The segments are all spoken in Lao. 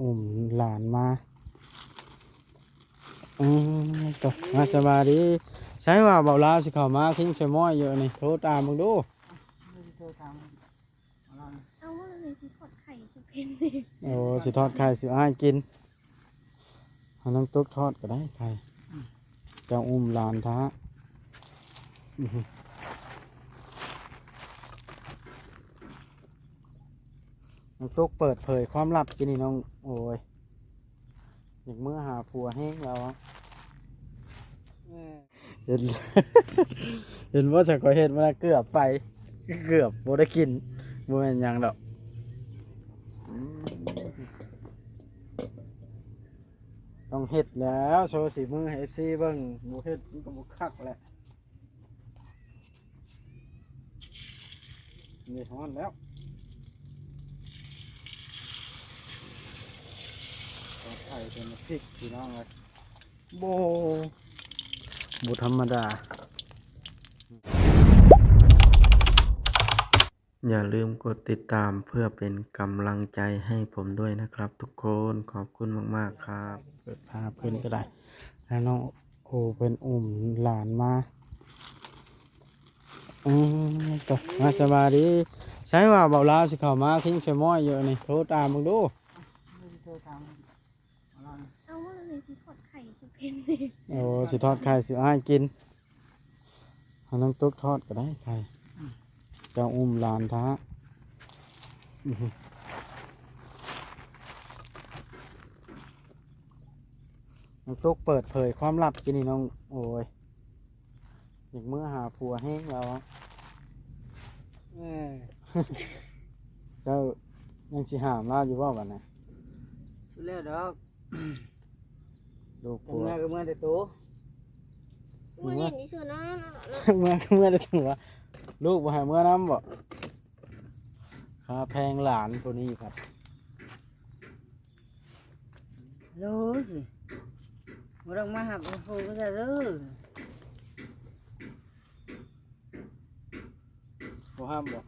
ອຸ້ມຫຼານມາ. ອືມ ໂຕ ມາສະບາຍດີ. ໃສວ່າເບົາລາວຊິເຂົ້າມາ ພິງສະມ້ອຍຢູ່ນີ້ ໂທຕາມເບິ່ງດູ. ໂທຕາມ ເອົາ ມື້ນີ້ຊິທອດໄຂ່ສູ່ເພິ່ນ. ໂອ້ ຊິທອດໄຂ່ສູ່ອ້າຍກິນ. ເອົານ້ອງຕຸກທອດກໍໄດ້ໄຂ່. ເຈົ້າອຸ້ມຫຼານຖ້າ. ນ້ອງຕຸກເປີດເຜີຍຄວາມລັບກິນນີ້ນ້ອງ. ໂອ້ຍ ຢາກເມືອຫາຜົວແຮງແລ້ວອະ. ເອີ ເຫັນ ເຫັນບໍ່ ຊັ້ນຂ້ອຍເຮັດມາເກືອບໄປ ເກືອບບໍ່ໄດ້ກິນ. ບໍ່ແມ່ນຫຍັງດອກ. ອືມ ຕ້ອງເຮັດແລ້ວ ໂຊສີມືໃຫ້ເອັຟຊີເບິ່ງ. ບໍ່ເຮັດມັນກໍບໍ່ຄັກແຫຼະ. ນີ້ຮ້ອນແລ້ວ. ທອດໄຂ່ໃສ່ໝາກພິກ ພີ່ນ້ອງເອີຍ. ໂອ້ ບໍ່ທຳມະດາ. ຢ່າລືມກົດຕິດຕາມເພື່ອເປັນກຳລັງໃຈໃຫ້ຜົມດ້ວຍນະຄັບທຸກຄົນ. ຂອບຄຸນມາກໆຄັບ. ເປີດພາບຂຶ້ນກໍໄດ້. ແລ້ວນ້ອງໂອເພິ່ນອຸ້ມຫຼານມາ. ອືມ ໂຕ ມາສະບາຍດີ. ໃສວ່າເບົາລາວຊິເຂົ້າມາ ພິງສະມ້ອຍຢູ່ນີ້ ໂທຕາມເບິ່ງດູ. ໂທຕາມ ເອົາ ມື້ນີ້ຊິທອດໄຂ່ສູ່ເພິ່ນ. ໂອ້ ຊິທອດໄຂ່ສູ່ອ້າຍກິນ. ເອົານ້ອງຕຸກທອດກໍໄດ້ໄຂ່. ອືມ ເຈົ້າອຸ້ມຫຼານຖ້າ. ອືຮຶ ນ້ອງຕຸກເປີດເຜີຍຄວາມລັບກິນນີ້ນ້ອງ. ໂອ້ຍ ຢາກເມືອຫາຜົວແຮງແລ້ວອະ. ເອີ ເຈົ້າຍັງຊິຫ້າມລາວຢູ່ບໍ່ບັດນີ້? ສຸດແລ້ວດອກ. ລູກຜົວ ເມືອກໍເມືອແຕ່ໂຕ. ເມືອ ເມືອກໍເມືອແຕ່ໂຕ. ລູກບໍ່ໃຫ້ເມືອນຳບໍ່? ຄ່າແພງຫຼານຜູ້ນີ້ພັດ. ໂລຍ ບໍ່ຕ້ອງມາຮັບໂທກະເດີ. ບໍ່ຮັບບໍ່?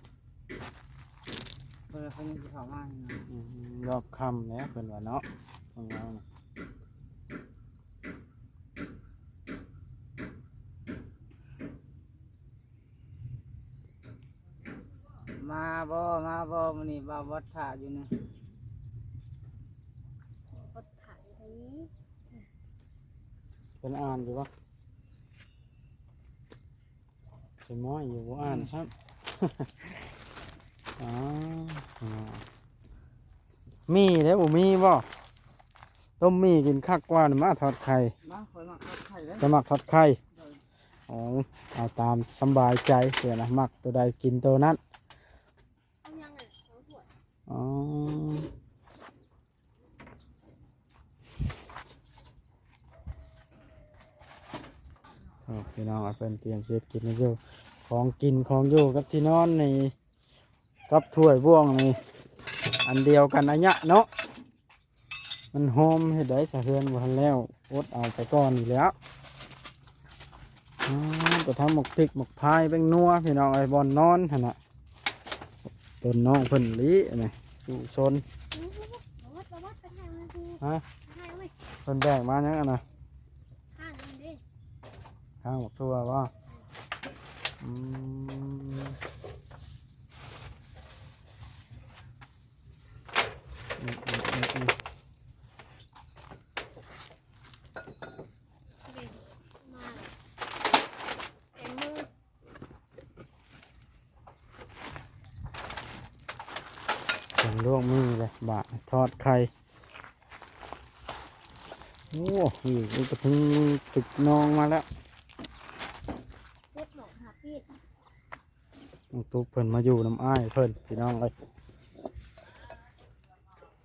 ເພິ່ນ ເພິ່ນຊິເຂົ້າມາຢູ່ນະ. ອືມ ຮອບຄ່ຳແລ້ວເພິ່ນວ່າເນາະ ເພິ່ນວ່ານະ. ມາບໍ່ ມາບໍ່ ມື້ນີ້ບ່າວວັດຖ້າຢູ່ນີ້. ວັດຖ້າຢູ່ໃສ? ເພິ່ນອ່ານຢູ່ບໍ່? ສະມ້ອຍຢູ່ ບໍ່ອ່ານຊ້ຳ. ອືມ ອໍ ມີເດ້ ບໍ່ມີບໍ່? ຕົ້ມໝີ່ກິນຄັກກວ່ານີ້. ມາທອດໄຂ່. ມາ ຂ້ອຍມັກທອດໄຂ່ເດ້. ຂ້ອຍມັກທອດໄຂ່. ໂດຍ. ອໍ ເອົາຕາມສຳບາຍໃຈເສຍນະ ມັກໂຕໃດກິນໂຕນັ້ນ. ເອົາຫຍັງ ອໍ ໂອ້ ພີ່ນ້ອງ ເພິ່ນຕຽມຊິເຮັດກິນຢູ່. ຂອງກິນຂອງຢູ່ກັບທີ່ນອນນີ້ ກັບຖ້ວຍບ່ວງນີ້ ອັນດຽວກັນໄອຍະເນາະ. ມັນຫອມເຮັດໃດສະເຮືອນບໍ່ທັນແລ້ວ ອົດເອົາໄປກ່ອນນີ້ແຫຼ້ວ. ອືມ ໄປທຳໝາກພິກໝາກພາຍແປ້ງນົວ ພີ່ນ້ອງເອີຍ ບ່ອນນອນຫັ້ນນະ. ຕົ້ນນ້ອງເພິ່ນລີ້ອັນນີ້ ສູ້ຊົນ. ຮະ? ເພິ່ນແບກມາຫຍັງອັນນະ? ຂ້າງມັນເດ້ ຂ້າງບັກຖົ່ວບໍ່? ອືມ ອືມ ອືມ ອືມ. ຈັງລວກມືເລີຍ ບາດທອດໄຂ່. ໂອ້ ນີ້ກະເຖິງຕຶກນ້ອງມາແລ້ວ. ເຈັບໝໍຫາປີດ. ນ້ອງຕຸກເພິ່ນມາຢູ່ນຳອ້າຍເພິ່ນ ພີ່ນ້ອງເອີຍ.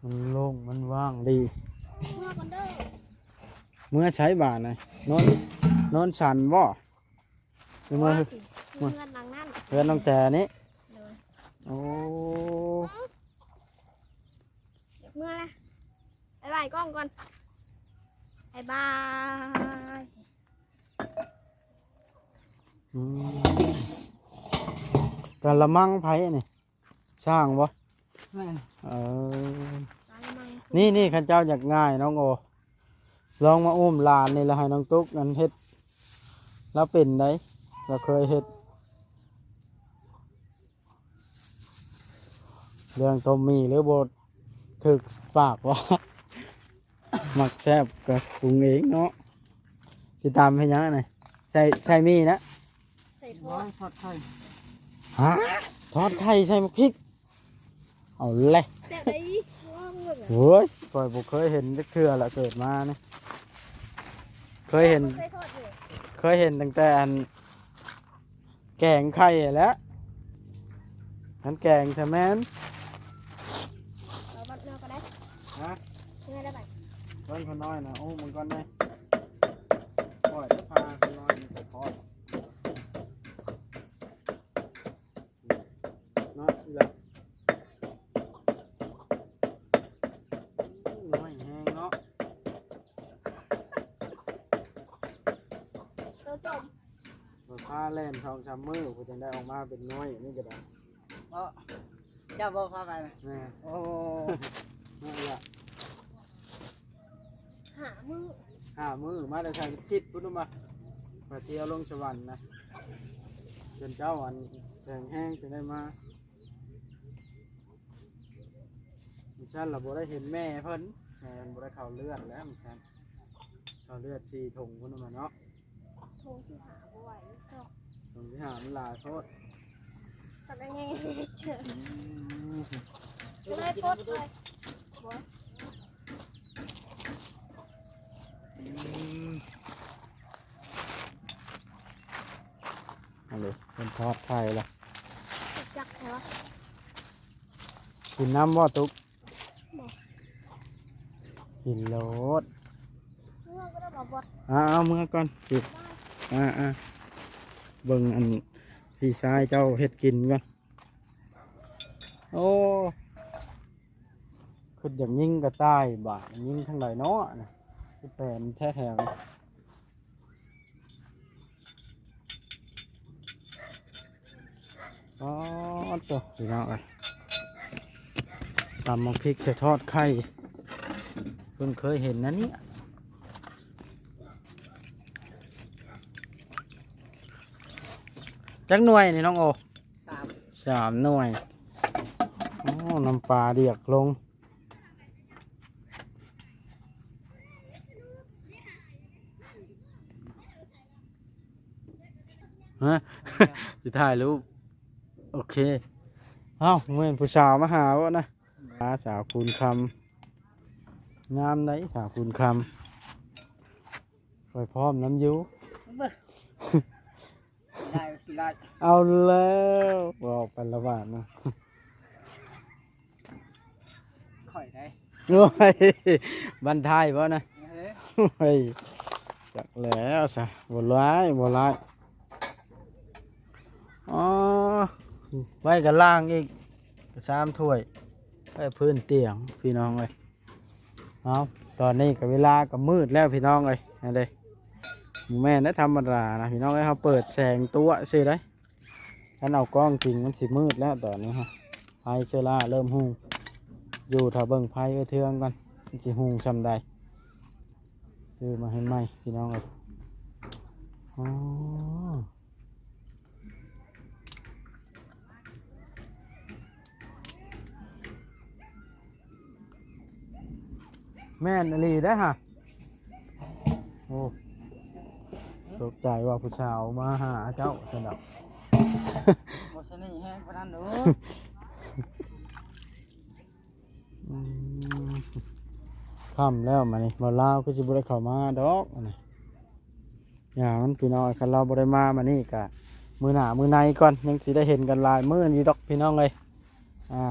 ມັນໂລ່ງ ມັນວ່າງດີ. ເມືອກ່ອນເດີ. ເມືອໃສບາດນະ? ນອນ ນອນສັນບໍ່? ເມືອ ເມືອ ເຮືອນຫຼັງນັ້ນ ເຮືອນນ້ອງແຈນີ້. ໂດຍ. ໂອ້ ເມືອລະ ບາຍບາຍກ້ອງກ່ອນ ບາຍບາຍ. ອືມ ກະລະມັງໃຜອັນນີ້? ສ້າງບໍ່? ແມ່ນ. ເອີ ກະລະມັງ ນີ້ໆ ຄັນເຈົ້າຢາກງ່າຍ ນ້ອງໂອ ລອງມາອຸ້ມຫຼານນີ້ ແລ້ວໃຫ້ນ້ອງຕຸກອັນເຮັດ ລາວເປັນໃດ໋ ລາວເຄີຍເຮັດ. ເລື່ອງຕົ້ມໝີ່ ຫຼືບໍ່ຖືກປາກວ່າ ມັກແຊບກໍປຸງເອງເນາະ. ຊິຕຳເຮັດຫຍັງອັນນີ້? ໃສ່ ໃສ່ໝີ່ນະ? ໃສ່ທອດ ທອດໄຂ່. ຮະ? ທອດໄຂ່ໃສ່ໝາກພິກ? ເອົາແຫຼະ ແຊບໄດ໋ ລອງເບິ່ງ. ໂອ້ຍ ຂ້ອຍບໍ່ເຄີຍເຫັນຈັກເທື່ອລະ ເກີດມານີ້ ເຄີຍເຫັນ ເຄີຍເຫັນຕັ້ງແຕ່ອັນ ແກງໄຂ່ແຫຼະ ຄັນແກງຊະແມ່ນ. ເອົາບັດເນາະກໍໄດ້. ຮະ? ເມື່ອໄດ້ບັດ ເບິ່ງຂ້ານ້ອຍນະ ໂອ້ ມັນກ່ອນໄດ໋ ປ່ອຍພາຂ້ານ້ອຍໄປທອດ. ເນາະ ອີ່ຫຼ້າ ນ້ອຍແຮງເນາະ ໂຕຈົມ ຂ້ອຍພາແລ່ນສອງສາມມື້ ຜູ້ຈັ່ງໄດ້ອອກມາເປັນນ້ອຍ ນີ້ກໍໄດ້ ເນາະ ເຈົ້າບໍ່ພາໄປນະ? ແມ່ນ ໂອ້ ເນາະ ອີ່ຫຼ້າ. ຫ້າມື້ ຫ້າມື້ ມາແຕ່ໄສ ທິດພຸ້ນມາ ໄປທ່ຽວລົງສະຫວັນນະ ຈົນເຈົ້າອັນແຂງແຮງຈຶ່ງໄດ້ມາ. ມັນຊັ້ນລະບໍ່ໄດ້ເຫັນແມ່ເພິ່ນ ແມ່ເພິ່ນບໍ່ໄດ້ເຂົ້າເລືອດແລ້ວ ມັນຊັ້ນ ເຂົ້າເລືອດສີ່ຖົງພຸ້ນມາເນາະ. ຖົງທີຫ້າບໍ່ໄຫວ ສອງ ຖົງທີຫ້າມັນຫຼາຍໂພດ ກໍເລີຍປົດເລີຍ ບໍ່ ອືມ ອັນນີ້ເພິ່ນທອດໄຂ່ລະ ຈັກແທ້ວະ ກິນນ້ຳບໍ່ຕຸກ? ບໍ່ ກິນໂລດ ເມືອກໍໄດ້ບໍ່ ບໍ່ ອ່າ ເອົາເມືອກ່ອນ ຊິ ອ່າໆ ເບິ່ງອັນພີ່ຊາຍເຈົ້າເຮັດກິນກ່ອນ. ໂອ້ ຄິດຢາກຍິງກະຕ່າຍບາດ ຍິງທາງໃດເນາະ ຄືແປນແທ້ໆ. ອໍ ໂຕ ພີ່ນ້ອງເອີຍ ຕຳໝາກພິກໃສ່ທອດໄຂ່ ເພິ່ງເຄີຍເຫັນນະເນຍ. ຈັກໜ່ວຍນີ້ນ້ອງໂອ? ສາມ ສາມໜ່ວຍ. ໂອ້ ນ້ຳປາດຽກລົງ. ຮະ ຊິຖ່າຍຮູບ ໂອເຄ. ເອົ້າ ແມ່ນຜູ້ສາວມາຫາບໍ່ນະ? ຫາສາວຄູນຄຳ ງາມໃດສາວຄູນຄຳ ຂ້ອຍພ້ອມນຳຢູ່. ເບິ່ງ ໄດ້ ຊິໄດ້ ເອົາແລ້ວ ເວົ້າໄປລະບາດນະ. ຂ້ອຍໄດ້ ໂອ້ຍ ບັນທາຍບໍ່ນະ? ເອີ ໂອ້ຍ ຈັກແລ້ວຊະ ບໍ່ຫຼາຍ ບໍ່ຫຼາຍ. ອໍ ໄວ້ກັນລ້າງອີກ ສາມຖ້ວຍ ໄວ້ພື້ນຕຽງ ພີ່ນ້ອງເອີຍ. ເອົາ ຕອນນີ້ກໍເວລາກໍມືດແລ້ວ ພີ່ນ້ອງເອີຍ. ອັນເດ້ ບໍ່ແມ່ນໄດ້ທຳມະດານະ ພີ່ນ້ອງເອີຍ ເຮົາເປີດແສງຕົວະຊື່ໄດ໋. ຄັນເອົາກ້ອງຈິງມັນຊິມືດແລ້ວຕອນນີ້ຮະ ໄຟເຊື້ອລາເລີ່ມຮຸ່ງຢູ່. ຖ້າເບິ່ງໄຟໄວ້ເທື່ອກ່ອນ ມັນຊິຮຸ່ງຊ່ຳໃດ. ຊື້ມາໃຫ້ໃໝ່ ພີ່ນ້ອງເອີຍ. ອໍ ແມ່ນອີ່ຫຼີເດ້ຫະ. ໂອ້ ຕົກໃຈວ່າຜູ້ສາວມາຫາເຈົ້າຊັ້ນດອກ. ບໍ່ສະເໜ່ແຮງປານນັ້ນດອກ. ອືມ ຄ່ຳແລ້ວ ມານີ້ ບ່າວລາວຄືຊິບໍ່ໄດ້ເຂົ້າມາດອກ ອັນນີ້. ຢ່າມັນ ພີ່ນ້ອງ ຄັນລາວບໍ່ໄດ້ມາ ມານີ້ກະມື້ໜ້າມື້ໃນກ່ອນ ຍັງຊິໄດ້ເຫັນກັນຫຼາຍມື້ຢູ່ດອກ ພີ່ນ້ອງເອີຍ. ອ່າ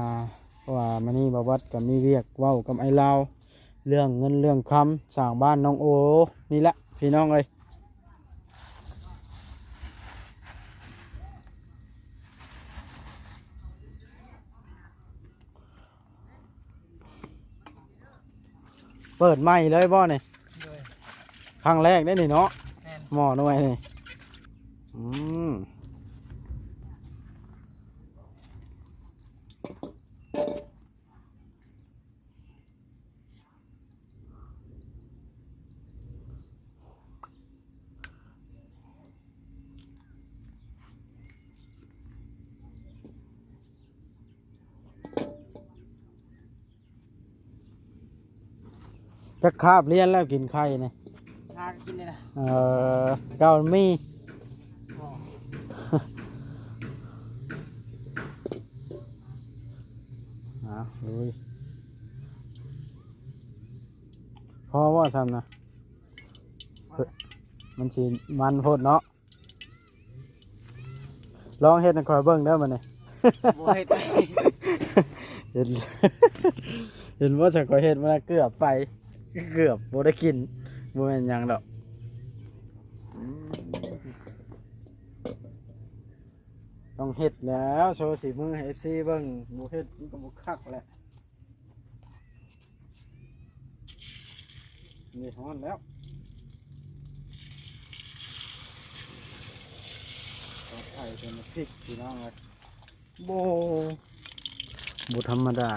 ເພາະວ່າມານີ້ບ່າວບັດກໍມີວຽກເວົ້າກັບອ້າຍລາວ ເລື່ອງເງິນເລື່ອງຄຳ ສ້າງບ້ານນ້ອງໂອນີ້ແຫຼະ ພີ່ນ້ອງເອີຍ. ເປີດໃໝ່ເລີຍບໍ່ນີ້? ໂດຍ ຄັ້ງແລກເດ້ນີ້ເນາະ. ແມ່ນ ໝໍ້ນ້ອຍນີ້. ອືມ. ຈັກຄາບຮຽນແລ້ວກິນໄຂ່ນີ້? ຫາກໍກິນນີ້ນະ. ເອີ ແຕ່ເກົ່າມັນມີ. ບໍ່. ເອົາ ລຸຍ. ພໍບໍ່ຊ່ຳນະ? ມັນຊິມັນໂພດເນາະ. ລອງເຮັດໃຫ້ຂ້ອຍເບິ່ງເດີບັດນີ້. ບໍ່ເຮັດ. ເຫັນ ເຫັນບໍ່ ຊັ້ນຂ້ອຍເຮັດມັນເກືອບໄປ ເກືອບບໍ່ໄດ້ກິນ. ບໍ່ແມ່ນຫຍັງດອກ. ອືມ ຕ້ອງເຮັດແລ້ວ ໂຊສີມືໃຫ້ເອັຟຊີເບິ່ງ. ບໍ່ເຮັດມັນກໍບໍ່ຄັກແຫຼະ. ນີ້ຮ້ອນແລ້ວ. ເອົາໄຂ່ໃສ່ໝາກພິກ ພີ່ນ້ອງເອີຍ. ໂອ້ ບໍ່ທຳມະດາ.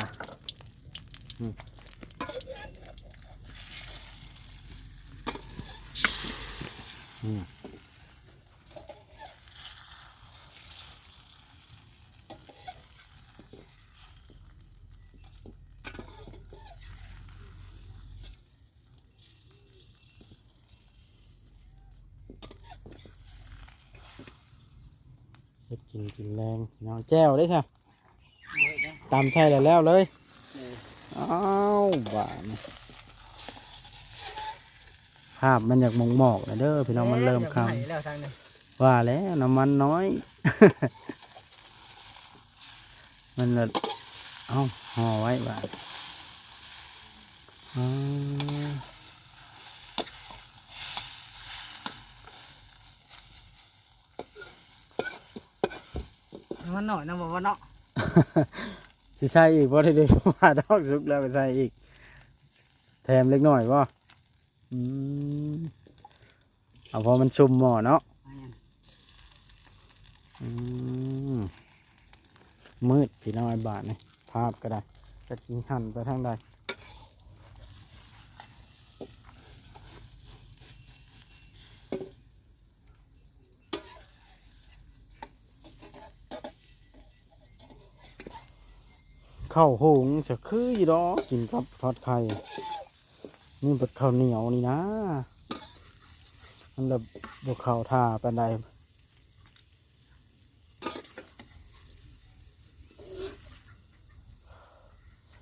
ອືມ ອືມ. ເຮັດກິນກິນແລງເນາະ. ແຈ່ວເດ້ຊະ? ບໍ່ເຮັດນະ. ຕຳໃສ່ແລ້ວແລ້ວເລີຍ. ເອີ ອ້າວ ບາດນີ້ ພາບມັນຢາກໝອກໆແລ້ວເດີພີ່ນ້ອງ. ເອີ ມັນເລີ່ມຄ່ຳ ຢາກໃຫ້ແລ້ວທາງນີ້. ວ່າແລ້ວນ້ຳມັນນ້ອຍ. ມັນລະ ເອົ້າ ຫໍ່ໄວ້ບາດ. ອໍ ນ້ຳມັນໜ້ອຍນຳບໍ່ວ່າເນາະ. ຊິໃສ່ອີກບໍ່ໄດ້ ເດ້ ວ່າດອກ ສຸກແລ້ວກໍໃສ່ອີກ ແຖມເລັກນ້ອຍບໍ່? ອືມ ເອົາພໍມັນຊຸ່ມໝໍ້ເນາະ. ແມ່ນ. ອືມ ມືດພີ່ນ້ອງ ບາດນີ້ ພາບກໍໄດ້ ຈັກຊິຫັນໄປທາງໃດ. ເຂົ້າຫຸງຈະຄືຢູ່ດອກ ກິນກັບທອດໄຂ່. ນີ້ເປັນເຂົ້າໜຽວນີ້ນາ ມັນລະບໍ່ເຂົ້າທ່າປານໃດ.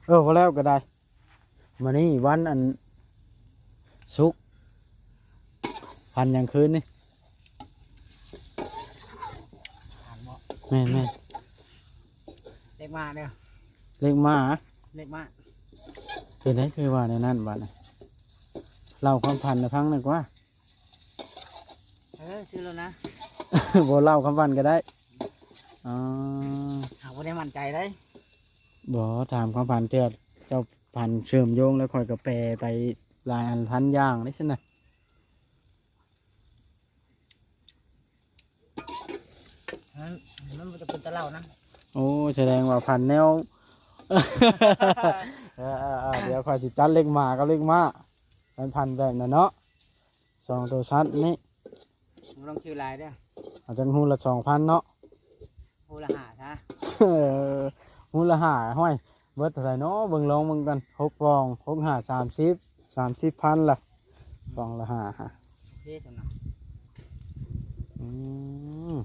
ເອີ ພໍແລ້ວກໍໄດ້. ມື້ນີ້ວັນອັນສຸກ ພັນຫຍັງຄືນນີ້? ແມ່ນໆ ເລກມ້າເດີ ເລກມ້າ ເລກມ້າ. ເປັນໃດຄືວ່າແນວນັ້ນບາດນີ້? ເລົ່າຄວາມຝັນໃຫ້ຟັງໜ່ອຍກວ່າ. ເອີ ຊື່ໂລດນະ. ບໍ່ເລົ່າຄວາມຝັນກໍໄດ້. ອໍ ຫາກບໍ່ໄດ້ໝັ້ນໃຈໄດ໋. ບໍ່ ຖາມຄວາມຝັນເທື່ອ ເຈົ້າຝັນເຊື່ອມໂຍງແລ້ວ ຂ້ອຍກໍແປໄປຫຼາຍອັນພັນຢ່າງເດ້ຊັ້ນນະ. ນັ້ນ ມັນບໍ່ຈະເປັນຕາເລົ່ານະ. ໂອ້ ສະແດງວ່າຝັນແນວ ເອີໆໆ ດຽວຂ້ອຍຊິຈັດເລກໝາກັບເລກມ້າ ມັນຝັນແບບນັ້ນເນາະ. ສອງໂຕຊັດນີ້ ບໍ່ຕ້ອງຊື້ຫຼາຍເດີ. ເອົາຈັກຮູລະສອງພັນເນາະ. ຮູລະຫ້າຊະ. ເອີ ຮູລະຫ້າ ຫ້ວຍ ເບິດເທົ່າໃດເນາະ? ເບິ່ງລອງເບິ່ງກັນ. ຫົກຟອງ ຫົກຫ້າ ສາມສິບ ສາມສິບພັນລະ ຟອງລະຫ້າ. ໂອເຄຊັ້ນນະ. ອືມ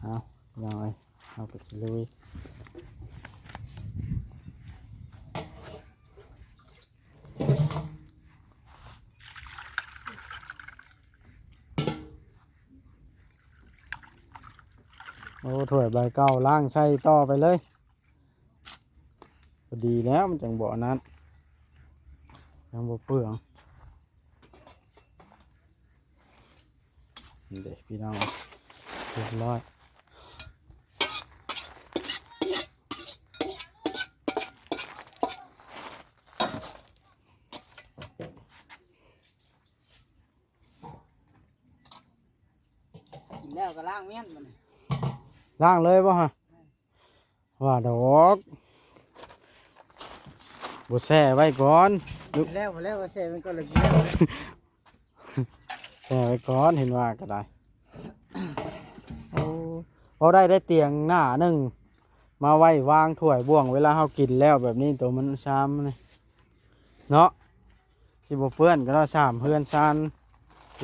ເອົາ ພີ່ນ້ອງເອີຍ ເຮົາກໍຊິລຸຍ. ໂອ້ ຖ້ວຍໃບເກົ່າ ລ້າງໃສ່ຕໍ່ໄປເລີຍ. ພໍດີແລ້ວ ມັນຈັ່ງບໍ່ອັນນັ້ນ ຍັງບໍ່ເປືອງ. ນີ້ເດ້ພີ່ນ້ອງ ຮຽບຮ້ອຍ. ກິນແລ້ວກໍລ້າງມ້ຽນບັດນີ້. ລ້າງເລີຍບໍ່ຮະ? ວ່າດອກ ບໍ່ແຊ່ໄວ້ກ່ອນ. ແລ້ວ ແລ້ວ ແຊ່ໄວ້ກ່ອນ ແລ້ວກິນແລ້ວ ແຊ່ໄວ້ກ່ອນ ເຫັນວ່າກໍໄດ້. ໂອ້ ເວົ້າໄດ້ ໄດ້ຕຽງໜ້າໜຶ່ງ ມາໄວ້ວາງຖ້ວຍບ່ວງ ເວລາເຮົາກິນແລ້ວແບບນີ້ ໂຕມັນຊາມນີ້. ເນາະ ຊິບໍ່ເປື້ອນກໍໄດ້ ສາມເຮືອນຊານ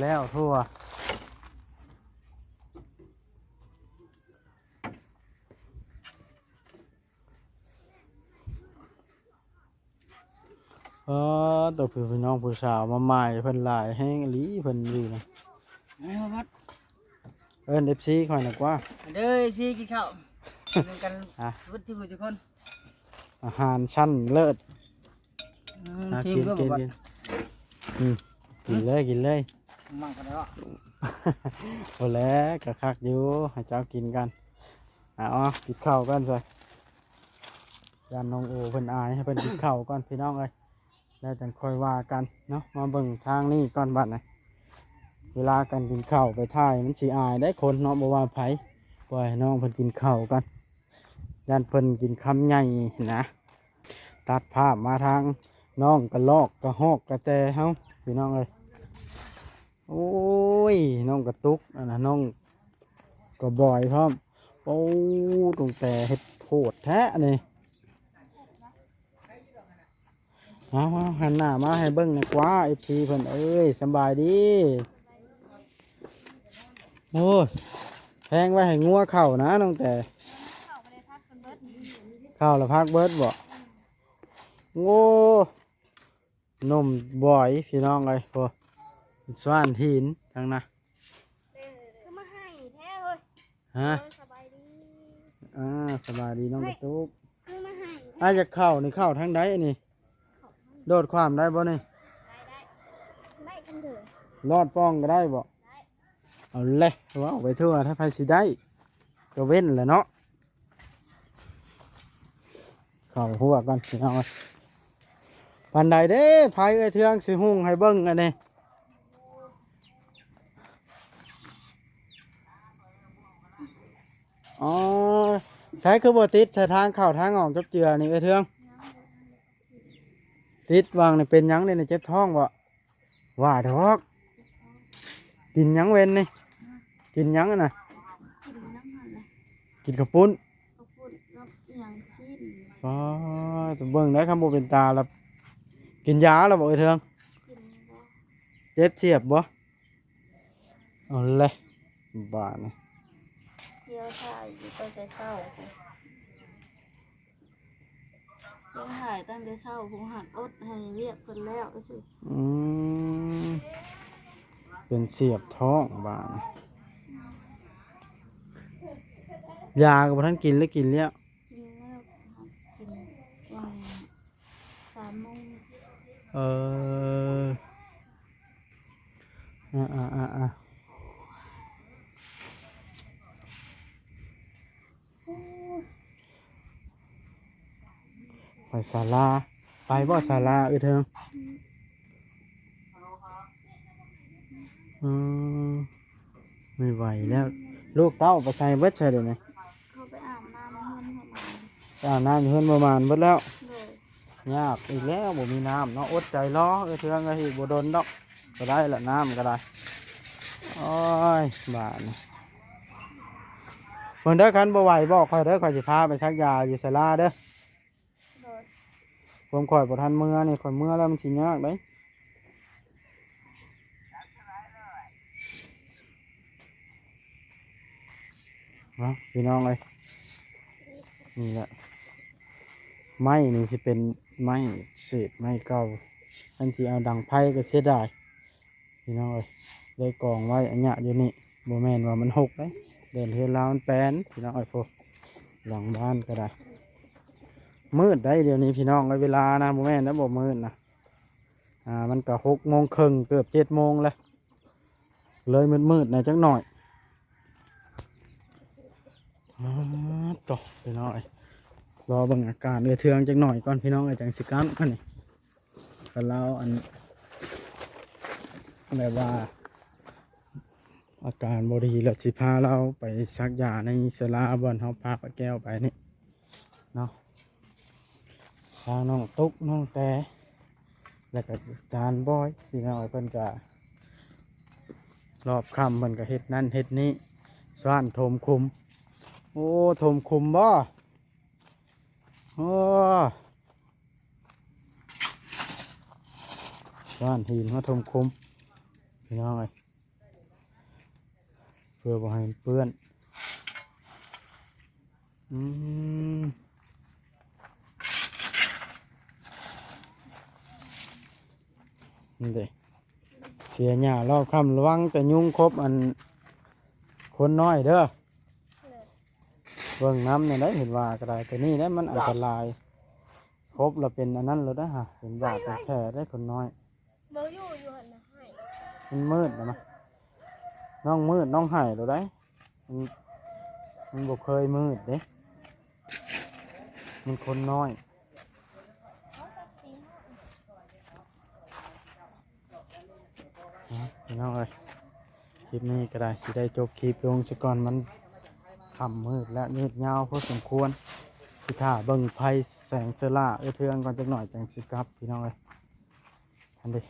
ແລ້ວທົ່ວ. ເອີ ຕົວພີ່ນ້ອງຜູ້ສາວມາໝ່າຍ ເພິ່ນຫຼາຍແຮງອີ່ຫຼີ ເພິ່ນຢູ່ນະ. ເອີ້ນເອັຟຊີຂ້ອຍນະກວ່າ ເດີ ເອັຟຊີກິນເຂົ້ານຳກັນ ອ່ະ ເບິດທຸກຜູ້ທຸກຄົນ. ອາຫານຊັ້ນເລີດ ອືມ ອ່ະ ຊີມ ກິນ ເບິ່ງ ກິນ ເບິ່ງ ກິນ ອືມ ກິນເລີຍ ກິນເລີຍ ມັນກໍໄດ້ເນາະ. ໂອ້ແລະ ກໍຄັກຢູ່ ໃຫ້ເຈົ້າກິນກ່ອນ. ອ່າ ເອົາ ກິນເຂົ້າກ່ອນຊະ ຢ້ານນ້ອງໂອເພິ່ນອາຍ ໃຫ້ເພິ່ນກິນເຂົ້າກ່ອນພີ່ນ້ອງເອີຍ ແລ້ວຈັ່ງຄ່ອຍວ່າກັນເນາະ. ມາເບິ່ງທາງນີ້ກ່ອນບັດນີ້ ເວລາການກິນເຂົ້າໄປຖ່າຍມັນຊິອາຍໄດ໋ຄົນເນາະ ບໍ່ວ່າໃຜ. ປ່ອຍໃຫ້ນ້ອງເພິ່ນກິນເຂົ້າກ່ອນ ຢ້ານເພິ່ນກິນຄຳໃຫຍ່ນະ. ຕັດພາບມາທາງນ້ອງກະລອກກະຮອກກະແຕເຮົາພີ່ນ້ອງເອີຍ. ໂອ້ຍ ນ້ອງກະຕຸກ ອັນນັ້ນ ນ້ອງກະບອຍພ້ອມ. ໂອ້ ຕັ້ງແຕ່ເຮັດໂພດແທ້ນີ້. ເອົາໆ ຫັນໜ້າມາໃຫ້ເບິ່ງແດ່ກວ່າ ເອັຟຊີເພິ່ນເອີຍ. ສະບາຍດີ. ໂອ້ ແພງໄວ້ໃຫ້ງົວເຂົ້ານະນ້ອງແຕ. ເຂົ້າລະພັກເບິດບໍ? ໂອ້ ໜຸ່ມບອຍພີ່ນ້ອງເອີຍ ໂອ້ ສ້ວນຫີນທັງນະ. ຄືມາໃຫ້ແທ້ເຮີ້ຍ. ຮະ? ເອີ ສະບາຍດີ. ອ່າ ສະບາຍດີນ້ອງກະຕຸກ. ຄືມາໃຫ້ ອ້າຍຢາກເຂົ້ານີ້ ເຂົ້າທາງໃດນີ້? ໂດດຂ້າມໄດ້ບໍ່ນີ້? ໄດ້ ໄດ້ ໄດ້ຄັນເດີ. ລອດປ່ອງກໍໄດ້ບໍ່? ໄດ້ ເອົາແຫຼະ ເວົ້າໄປທົ່ວ ຖ້າໃຜຊິໄດ້ກໍເວັ້ນແຫຼະເນາະ. ເຂົ້າຫົວກ່ອນພີ່ນ້ອງ. ປານໃດເດ້ ໄຟເອື້ອຍເທືອງຊິຫຸ່ງໃຫ້ເບິ່ງອັນນີ້. ອໍ ໃສຄືບໍ່ຕິດໃສ່ທາງເຂົ້າທາງອອກຈົບເຈືອນີ້ເອື້ອຍເທືອງ? ຕິດຫວ່າງນີ້ເປັນຫຍັງນີ້ ເຈັບທ້ອງບໍ່? ວ່າດອກ ກິນຫຍັງເວັນນີ້? ກິນຫຍັງຫັ້ນນະ? ກິນນຳຫັ້ນແຫຼະ ກິນເຂົ້າປຸ້ນ ເຂົ້າປຸ້ນກັບອີ່ຫຍັງ ຊີ້ນ. ອໍ ເບິ່ງໄດ້ ຄັນບໍ່ເປັນຕາລະ ກິນຢາລະບໍ່ເອີຍເທີງ? ກິນແລ້ວ. ເຈັບສຽບບໍ່? ເອົາແຫຼະ ບາດນີ້ ທ່ຽວຖ່າຍຢູ່ຕັ້ງແຕ່ເຊົ້າ. ຍັງຫາຍຕັ້ງແຕ່ເຊົ້າ ຜູ້ຫັກອົດໃຫ້ວຽກເພິ່ນແລ້ວຊື່. ອືມ ເປັນສຽບທ້ອງບາດນີ້. ຢາກໍບໍ່ທັນກິນ ຫຼືກິນແລ້ວ? ກິນແລ້ວ ກິນຫວ່າງສາມໂມງ. ເອີ ອ່າໆໆໆ ໄປສາລາ ໄປບໍ່ສາລາເອີຍເທີງ? ອືມ ບໍ່ໄຫວແລ້ວ. ລູກເຕົ້າໄປໃສເບິດຊະດຽວນີ້? ເຂົາໄປອາບນ້ຳເຮືອນພໍ່ໝານ. ໄປອາບນ້ຳຢູ່ເຮືອນພໍ່ໝານເບິດແລ້ວ? ໂດຍ. ຍາກອີກແລ້ວ ບໍ່ມີນ້ຳເນາະ. ອົດໃຈລໍເອີຍເທີງເອີຍ ອີກບໍ່ດົນດອກ ກໍໄດ້ລະ ນ້ຳກໍໄດ້. ໂອ້ຍ ບາດນີ້ ເບິ່ງເດີ ຄັນບໍ່ໄຫວບອກຂ້ອຍເດີ ຂ້ອຍຊິພາໄປສັກຢາຢູ່ສາລາເດີ. ໂດຍ. ພວມຂ້ອຍບໍ່ທັນເມືອນີ້ ຂ້ອຍເມືອແລ້ວມັນຊິຍາກເດ້. ເນາະ ພີ່ນ້ອງເອີຍ ນີ້ແຫຼະ ໄມ້ນີ້ຊິເປັນໄມ້ເສດໄມ້ເກົ່າ ຄັນຊິເອົາດັງໄຟກໍເສຍດາຍ ພີ່ນ້ອງເອີຍ. ໄດ້ກອງໄວ້ອັນຍະຢູ່ນີ້ ບໍ່ແມ່ນວ່າມັນຫົກເດ້ ແດນເຮືອນລາວມັນແປນ ພີ່ນ້ອງເອີຍ. ໂພ ຫຼັງບ້ານກໍໄດ້ ມືດໄດ໋ດຽວນີ້ ພີ່ນ້ອງເອີຍ. ເວລານະ ບໍ່ແມ່ນນະ ບໍ່ມືດນະ ອ່າ ມັນກໍຫົກໂມງເຄິ່ງ ເກືອບເຈັດໂມງແລ້ວ ເລີຍມືດໆແດ່ຈັກໜ້ອຍ. ອາ ໂຕ ພີ່ນ້ອງເອີຍ ລໍເບິ່ງອາການເອື້ອຍເທືອງຈັກໜ້ອຍກ່ອນ ພີ່ນ້ອງເອີຍ ຈັ່ງຊິກັບຫັ້ນນີ້. ຄັນລາວ ອັນ ແບບວ່າ ອາການບໍ່ດີ ແລ້ວຊິພາລາວໄປສັກຢາໃນສາລາ ບ່ອນເຮົາພາປ້າແກ້ວໄປນີ້ເນາະ. ທາງນ້ອງຕຸກ ນ້ອງແຕ ແລ້ວກໍຈານບອຍ ພີ່ນ້ອງເອີຍ ເພິ່ນກໍ ລອບຄ່ຳເພິ່ນກໍເຮັດນັ້ນເຮັດນີ້ ສ້ານຖົມຂຸມ. ໂອ້ ຖົມຂຸມບໍ່? ໂອ້. ບ້ານຫີນມາຖົມຄຸມ ພີ່ນ້ອງເອີຍ ເພື່ອບໍ່ໃຫ້ມັນເປື້ອນ. ອືມ ນີ້ເດ້ ເສຍຫຍ້າລອບຄ່ຳ ລະວັງແຕ່ຍຸງຂົບອັນຄົນນ້ອຍເດີ. ເບິ່ງນຳແດ່ໄດ໋ ເຫັນວ່າກໍໄດ້ ໂຕນີ້ແຫຼະມັນອັນຕະລາຍ ຂົບລະເປັນອັນນັ້ນໂລດໄດ໋ຫະ ເປັນບາດເປັນແຜໄດ໋ຄົນນ້ອຍ. ບໍ່ຢູ່ ຢູ່ຫັ້ນນະ ໃຫ້ ມັນມືດແລ້ວນະ ນ້ອງມືດ ນ້ອງໄຫ້ໂລດໄດ໋ ມັນ ມັນບໍ່ເຄີຍມືດເດ້ ມັນຄົນນ້ອຍ. ເນາະ ພີ່ນ້ອງເອີຍ ຄລິບນີ້ກໍໄດ້ ຊິໄດ້ຈົບຄລິບລົງຊະກ່ອນ ມັນຄ່ຳມືດແລ້ວ ຍືດຍາວພໍສົມຄວນ ຊິຖ້າເບິ່ງໄຟແສງເຊີລາເອື້ອຍເທືອງກ່ອນຈັກໜ້ອຍ ຈັ່ງຊິກັບ ພີ່ນ້ອງເອີຍ. ອັນນີ້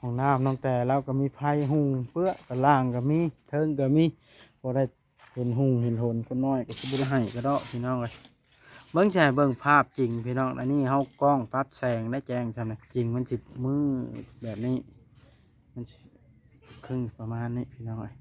ຫ້ອງນ້ຳນ້ອງແຕ່ລາວກໍມີໄຟຮຸ່ງເປື້ອ ກະລ່າງກໍມີ ເທິງກໍມີ ພໍໄດ້ເຫັນຮຸ່ງເຫັນຫົນ ຄົນນ້ອຍກໍຊິບໍ່ໄດ້ໃຫ້ກະເດາະ ພີ່ນ້ອງເອີຍ. ເບິ່ງ ຊິໃຫ້ເບິ່ງພາບຈິງ ພີ່ນ້ອງ ອັນນີ້ເຮົາກ້ອງປັບແສງໄດ້ແຈ້ງຊ່ຳນີ້ ຈິງມັນຊິມືດແບບນີ້ ມັນຊິ ຄຶ້ງປະມານນີ້ ພີ່ນ້ອງເອີຍ.